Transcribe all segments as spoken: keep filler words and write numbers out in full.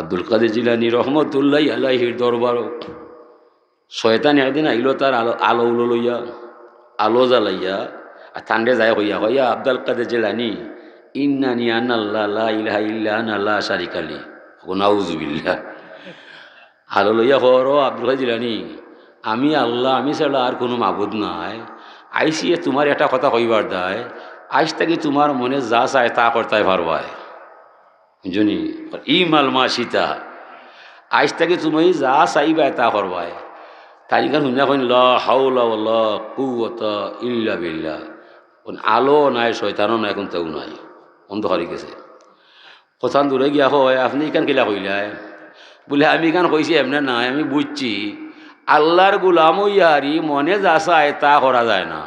আব্দুল কাদের জিলানী রহমতুল্লাহি আলাইহির দরবারো শয়তান একদিন আইলো তার আলো, আলো উলো লইয়া, আলো জ্বালাইয়া, আর তানরে যায় কইয়া, কইয়া, "আব্দুল কাদের জিলানী, ইন্নানি আনাল্লাহ, লা ইলাহা ইল্লা আনা, লা শারিকা লি।" কও, "নাউজুবিল্লাহ।" আলো লইয়া কর, "ও আব্দুল কাদের জিলানী, আমি আল্লাহ, আমি ছাড়া আর কুনু মাবুদ নাই। আইছি এ তুমার একটা কথা কইবার দায়, আইজ থাকি তুমার মনে যা চায় তা করতায় পারবায়।" বুঝছো নি? "ইমাল মা শিতা।" আইজ থাকি তুমি যা চাইবায় তা করবায়। তাইন ইখান হুনিয়া কইন, "লা হাওলা ওয়ালা কুওয়াতা ইল্লা বিল্লাহ।" কুন আলো নাই, শয়তানও নাই, কুন্তাউ নাই, অন্ধকার অইগেছে। কতখান দূরে গিয়া কয়, "আপনে ইখান কিলা কইলায়?" বুলে, "আমি ইখান কইছি এমনে নায়, আমি বুঝছি আল্লার গুলাম অইয়ারি মনে যা চায় তা করা যায় না।"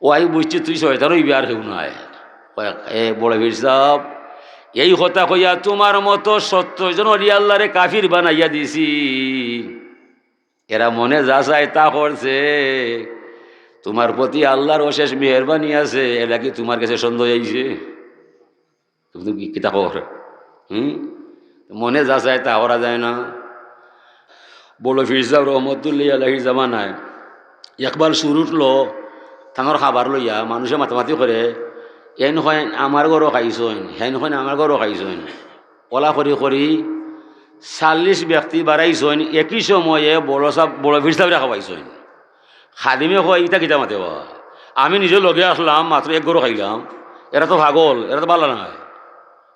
"ও, আমি বুঝছি তুই শয়তান অইবে, আর কেউ নায়।" কয়, "এ বড় পীর সাব, এই কথা কইয়া তুমার মতো সত্তর জন অলি আল্লারে কাফির বানাইয়া দিছি। এরা মনে যা চায় তা করছে। তুমার প্রতি আল্লার অশেষ মেহেরবানি আছে, এর লাগি তুমার গেছে সন্দেহ অইছে।" তুমি, তুমি কি, কিতা কর? হুম? মনে যা চায় তা করা যায় না। বড় পীর সাব রহমতুল্লাহি আলাইহির জামানায় একবার সুর উঠলো, তানর খাবার লইয়া মানুষে মাতামাতি করে, "এইন কইন আমার ঘরো খাইছইন, হেইন কইন আমার ঘরো খাইছইন।" ওলা করি করি চাল্লিশ ব্যক্তি বাড়াইছইন, একই সময়ে বড় সাব, বড় পীর সাবরে খাওয়াইছইন। খাদিমে কয়, "ইতা কিতা মাতে বা? আমি নিজে লগে আছলাম, মাত্র এক ঘরো খাইলাম। এরা তো পাগল, এরা তো বালা নায়,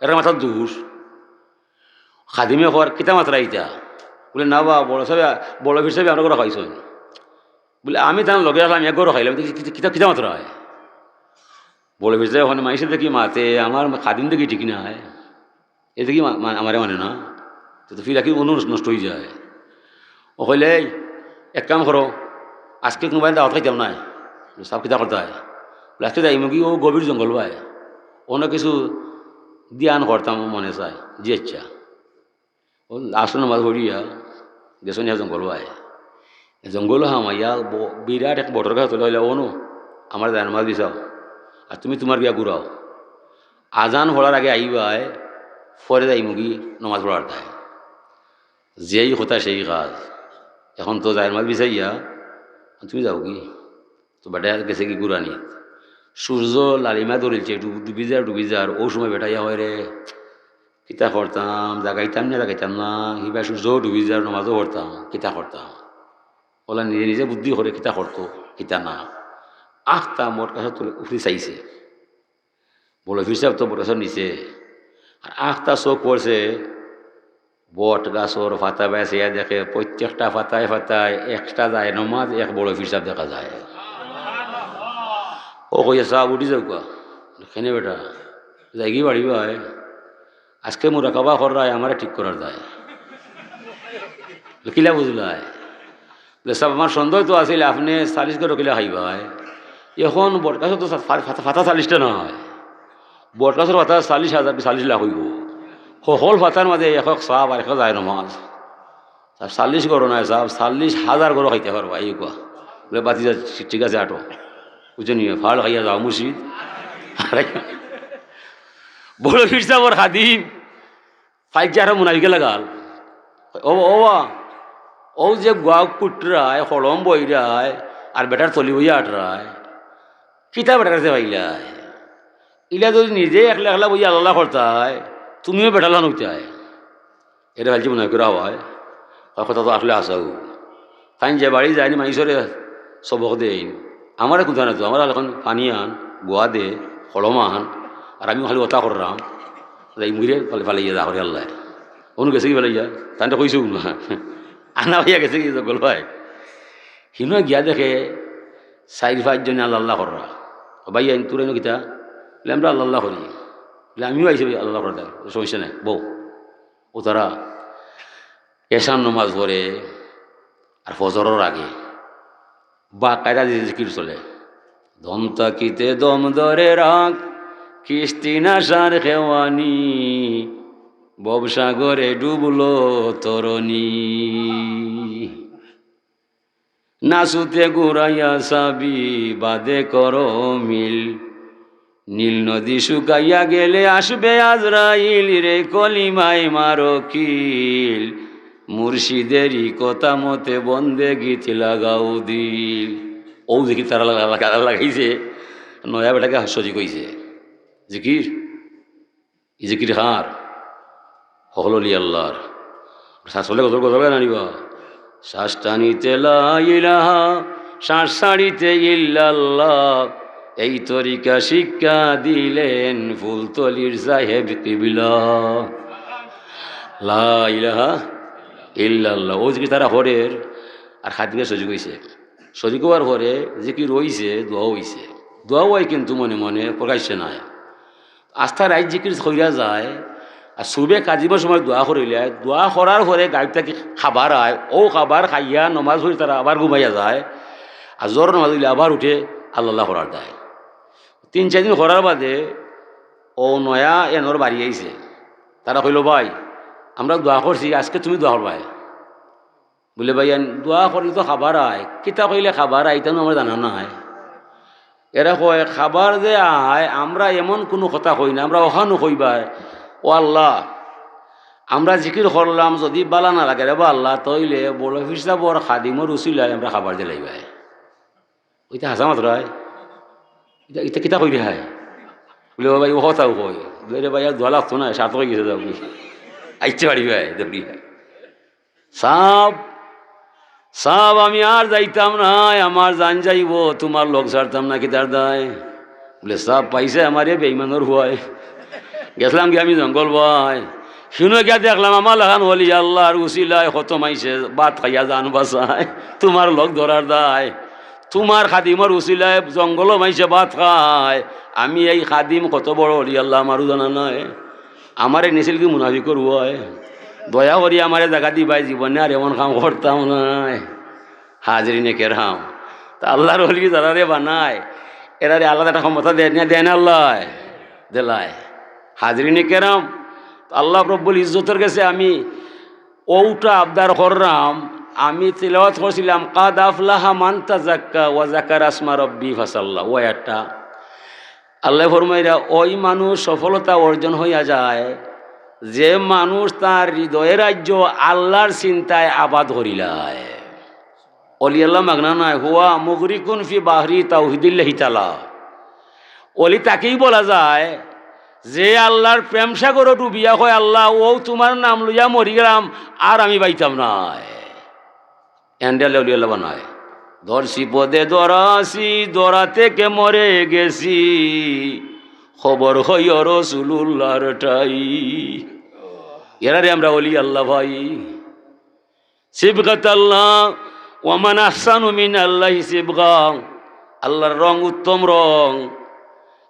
এরা মাথার দোষ।" খাদিমে কয়, "কিতা মাতরা ইতা?" বুলে, "না বা, বড় সাবে, বড় পীর সাবে আমরার ঘরো খাইছইন।" বুলে, "আমি তান লগে আছলাম, এক ঘরো খাইলাম, ইতা কিতা, কিতা, কিতা মাতরা?" বড় পীর সাবে কইন, "মাইনষে দেখি মাতে, আমার খাদিম দেখি ঠিক নায়।" এ দেখি মা-, মা-, আমারে মানে না, তো, তো ফিরাকি অনু নষ্ট অইযায়। ও কইলে, "এই, এক কাম করো, আজকে কুনু বায় দাওয়াত খাইতাম নায়।" "সাব, কিতা করতায়?" বুলে, "আজকে যাইমুগি ও গভীর জঙ্গল বায়, অনো কিছু ধ্যান করতাম মনে চায়।" "জি আচ্ছা।" ও আসর নমাজ পড়িয়া গেছইন এক জঙ্গল বায়। জঙ্গলো হামাইয়া ব-, বিরাট এক বটর গাছর তলে কইলা, "অনো, আমারে জায়নামাজ বিছাও, আর তুমি তুমার গিয়া ঘুরাও। আজান পড়ার আগে আইবায়, পরে যাইমুগি নমাজ পড়ার দায়।" যেই কথা সেই কাজ। এখন তো জায়নামাজ বিছাইয়া তুমি যাওগি। তো বেটা গেছেগি ঘুরানিত। সূর্য লালিমা ধরিলছে, ডুব-, ডুবি যার, ডুবি যার। অউ সময় বেটা ইয়া কয়, "রে, কিতা করতাম, জাগাইতাম না, জাগাইতাম না, হিবায় সূর্য ডুবি যার, নমাজও পড়তাম, কিতা করতাম?" অলা নিজে নিজে বুদ্ধি করে কিতা করতো, কিতা না। আখতা বটগাছর তলে উঠি চাইছে। বড় পীর সাব তো বটগাছর নিচে। আর আখতা চউখ পড়ছে, বটগাছর পাতা বায় চাইয়া দেখে, প্রত্যেকটা পাতায় পাতায় একটা জায়নামাজ, এক বড় পীর সাব দেখা যায়। ও কইয়া, "সাব, উঠি যাউক্কা।" "কেনে বেটা?" "যাইগি বাড়ি বায়।" "আজকে মুরাকাবা কররায়, আমারে ঠিক করার দায়।" "কিলা বুঝলায়?" বুলে, "সাব, আমার সন্দেহ তো আছিল, আপনে চাল্লিশ ঘরো কিলা খাইবায়? এখন বটগাছর তো ফা-, ফা-, ফাতা চাল্লিশটা নায়, বটগাছর ফাতা চাল্লিশ হাজার কি চাল্লিশ লাখ অইবো। হকল ফাতার মাঝে এক এক সাব আর এক এক জায়নামাজ। সাব, চাল্লিশ ঘরো নায় সাব, চাল্লিশ হাজার ঘরো খাইতা পারবায়, এই কওয়া।" বুলে, "বাতি যা, ঠিক আছে, আটো।" বুঝছো নি? ফাল খাইয়া যাও মুর্শিদ। বড় পীর সাবর খাদিম ফাইজা আরো মুনাফিকে লাগাল। ও, ও বা, অউ যে গুয়া কুটরায়, কলম বইরায়, আর বেটার তলি বইয়া আটরায়, কিতা বেটার কাছে পাইলায়? ইলা যদি নিজে একলা একলা বইয়া আল্লাহ করতায়, তুমিও বেটার লাখান অইতায়। এরে ফাইজা মুনাফিকর হাওয়ায়, অউ কথা তো আসলে হাছাউ। তাইন যে বাড়ি যাইন মাইনষরে সবক দেইন, আমারে কুন্তা না তো, আমার এখন পানি আন, গুয়া দে, কলম আন, আর আমি খালি অতা কররাম, যাইমুগি রে ফালে-, ফালাইয়া যা করে আল্লায়। অনো গেছেগি ফালাইয়া, তানরে কইছইন না। আনা অইয়া গেছেগি জঙ্গল বায়। হিনো গিয়া দেখে, চাইর পাইচ জনে আল্লাহ আল্লাহ কররা। "ও ভাই, আইন তোরা ইনো কিতা?" বুলে, "আমরা আল্লাহ আল্লাহ করি।" বুলে, "আমিও আইছি ভাই আল্লাহ আল্লাহ করতাম, সমস্যা নাই, বও।" অউ তারা এশার নমাজ পড়ে, আর ফজরর আগে বাকায়দা যে জিকির চলে, "দম থাকিতে দম ধরে রাখ, কিস্তি নাশার খেওয়ানি, ভবসাগরে ডুবলো তরণি। নাসুতে ঘুরাইয়া চাবি, বাদে করো মিল, নীল নদী শুকাইয়া গেলে আসবে আজরাইল রে, কলিমায় মারো কিল। মুর্শিদেরই কথা মতে বন্দেগিত লাগাও দিল। অউ দেখি তারা লাগা-, লাগা-, লাগাইছে, নয়া বেটাকে শরিক অইছে। জিকির, ই জিকির কার? হকল অলি আল্লাহর। শ্বাস হলে গজল, গজল গান আনিবা। শ্বাস টানিতে লা ইলাহা, শ্বাস ছাড়িতে ইল্লাল্লাহ। এই তরিকা শিক্ষা দিলেন ফুলতলির সাহেব কিবলা। লা ইলাহা ইল্লাল্লাহ। অউ জিকির তারা করের, আর খাদিমে শরিক অইছে। শরিক অওয়ার পরে জিকির অইছে, দোয়াও অইছে। দোয়াও অয় কিন্তু মনে মনে প্রকাশ্যে নায়। আস্তা রাইত জিকির কইরা যায়, আর সুবে খাদিমর সময় দোয়া করিলে, দোয়া করার পরে গাইব থাকি খাবার আয়, অউ খাবার খাইয়া নমাজ পড়ি তারা আবার ঘুমাইয়া যায়, আর জোহর নমাজ অইলে আবার উঠে আল্লাহ আল্লাহ করার দায়। তিন চাইর দিন করার বাদে অউ নয়া এনর বাড়ি আইছে। তারা কইলো, "ভাই, আমরা দোয়া করছি, আজকে তুমি দোয়া করবায়।" বুলে, "ভাইয়াইন, দোয়া করলে তো খাবার আয়, কিতা কইলে খাবার আয়, ইতা নু আমার জানা নাই।" এরা কয়, "খাবার যে আয়, আমরা এমন কুনু কথা কই না, আমরা অখানউ কইবায়, 'ও আল্লাহ, আমরা জিকির করলাম, যুদি ভালা না লাগে রে বা আল্লাহ, তা অইলে বড় পীর সাবর খাদিমর উছিলায় আমরা খাবার দিলাইবায়।'" অইতা হাছা মাতরায়। ইতা, ইতা কিতা কইরে হায়? বুলে, "ও ভাই, অউ কথাউ কই।" বুলে, "রে ভাই, আর দোয়া লাগতো না, সার্থক অইগেছে, যাও।" আইতে পারিবায়, দৌড়িয়া। "সাব, সাব, আমি আর যাইতাম নায়, আমার জান যাইবো, তুমার লগ ছাড়তাম না কিতার দায়?" বুলে, "সাব, পাইছে আমারে বেইমানর পুয়ায়। গেছলাম গি আমি জঙ্গল বায়, হুনো গিয়া দেখলাম আমার লাখান অলি আল্লাহর উছিলায় কত মাইনষে ভাত খাইয়া জান বাচায়, তুমার লগ ধরার দায়। তুমার খাদিমর উছিলায় জঙ্গলো মাইনষে ভাত খায়, আমি এই খাদিম কত বড় অলি আল্লাহ আমারও জানা নাই। আমারে নিছিল গি মুনাফিকর পুয়ায়, দয়া করি আমারে জাগা দিবায়, জীবনে আর এমন কাম করতাম নায়।" হাজিরিনে কেরাম, তা আল্লাহর অলি যারারে বানায়, এরারে আল্লায় একটা ক্ষমতা দেয় না, দেয় না আল্লায়? দিলায়। হাজিরিনে কেরাম, তা আল্লাহ রব্বুল ইজ্জতর গেছে আমি অউটা আবদার কররাম, আমি তিলাওয়াত করছিলাম, "কাদ আফলাহা মান তাজাক্কা ওয়া যাকারা ইসমা রাব্বি ফাসাল্লা", অউ আয়াতটা। আল্লায় ফরমাইরা, "ওই মানুষ সফলতা অর্জন অইয়া যায়, যে মানুষ তার হৃদয়ের রাজ্য আল্লাহর চিন্তায় আবাদ করিলায়।" অলি আল্লাহ মাগনা নায়, "হুয়া মুগরিকুন ফি বাহরি তাওহিদিল্লাহি তাআলা।" অলি তাকেই বলা যায়, যে আল্লাহর প্রেম সাগরো ডুবিয়া কয়, "আল্লাহ, অউ তুমার নাম লইয়া মরি গেলাম, আর আমি বাইতাম নায়।" এন্ডেলে অলি আল্লাহ বানায়। "ধরছি পদে ধরাছি, ধরা থেকে মরে গেছি, খবর হইয় রসুলুল্লাহর ঠাই।" এরারে আমরা অলি আল্লাহ ভাই। সিবগাত আল্লাহ, ওয়া মান আহসানু মিনাল্লাহি সিবগা। আল্লাহর রং উত্তম রং।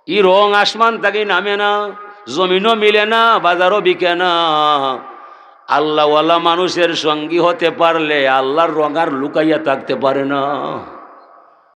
ই রং আসমান থাকি নামে না, জমিনও মিলে না, বাজারও বিকে না। আল্লাহওয়ালা মানুষের সঙ্গী হতে পারলে আল্লাহর রং আর লুকাইয়া থাকতে পারে না।